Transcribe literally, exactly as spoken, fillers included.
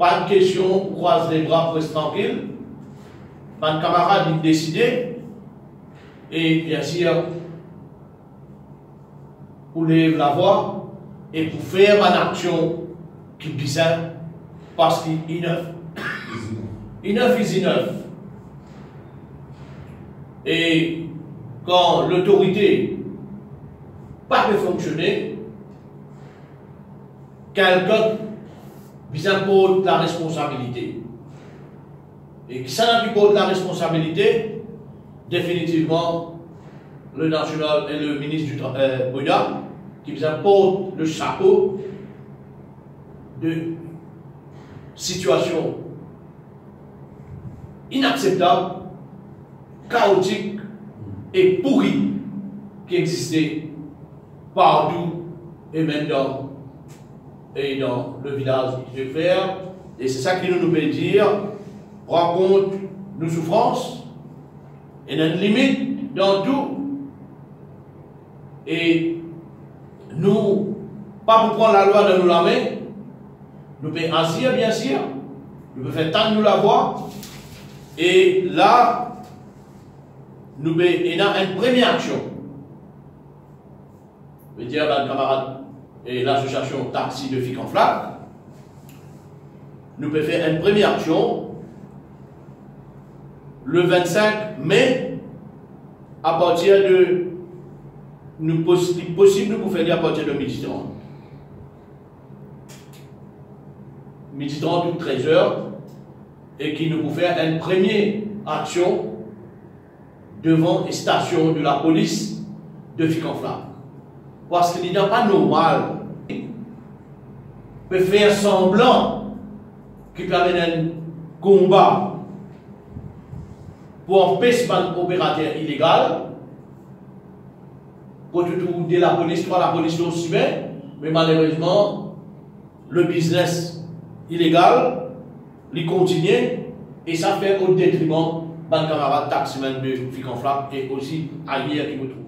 Pa'nn kestion pou kraz lebra, pou res trankil. Bann kamarad inn deside, e biensir, pou lev lavwa e pou fer bann aksion ki bizin, parski enough, enough is enough. E kan lotorite pa pe fonksione, kelkenn bizin port laresponsabilite. E kisannla ki port laresponsabilite? Definitivman, le nasional e le minis di tra-, eh, Boyard, ki bizin port le sapo de sitiasion inakseptab, kaotik e pouri ki existe partou, e mem dan, e dan le vilaz de Fer. E se sa ki nou, nou pe dir, pran kont nou soufrans, ena enn limit dan tou, e nou pa pou pran lalwa dan nou lame, nou pe azir, biensir, nou pe fer tann nou lavwa, e la, nou pe ena enn premie aksion. Vedir bann kamarad e lasosiasion taxi de Fik an Flak, nou pe fer enn premie aksion le vennsenk me, apartir de, nou pos-, li posib nou pou fer li apartir de midi trant. Midi trant ou trez er, e ki nou pou fer enn premie aksion devan stasion de lapolis de Fik an Flak. Parski li napa normal pe fer sanblan ki pe amenn enn konba pou anpes bann operater ilegal, kot ou trouv de lapolis, trwa lapolis lor simin, me malerezman, le biznes ilegal, li kontinie, e sa fer o detriman bann kamarad taximan de Fik an Flak e osi ayer ki mo trouve.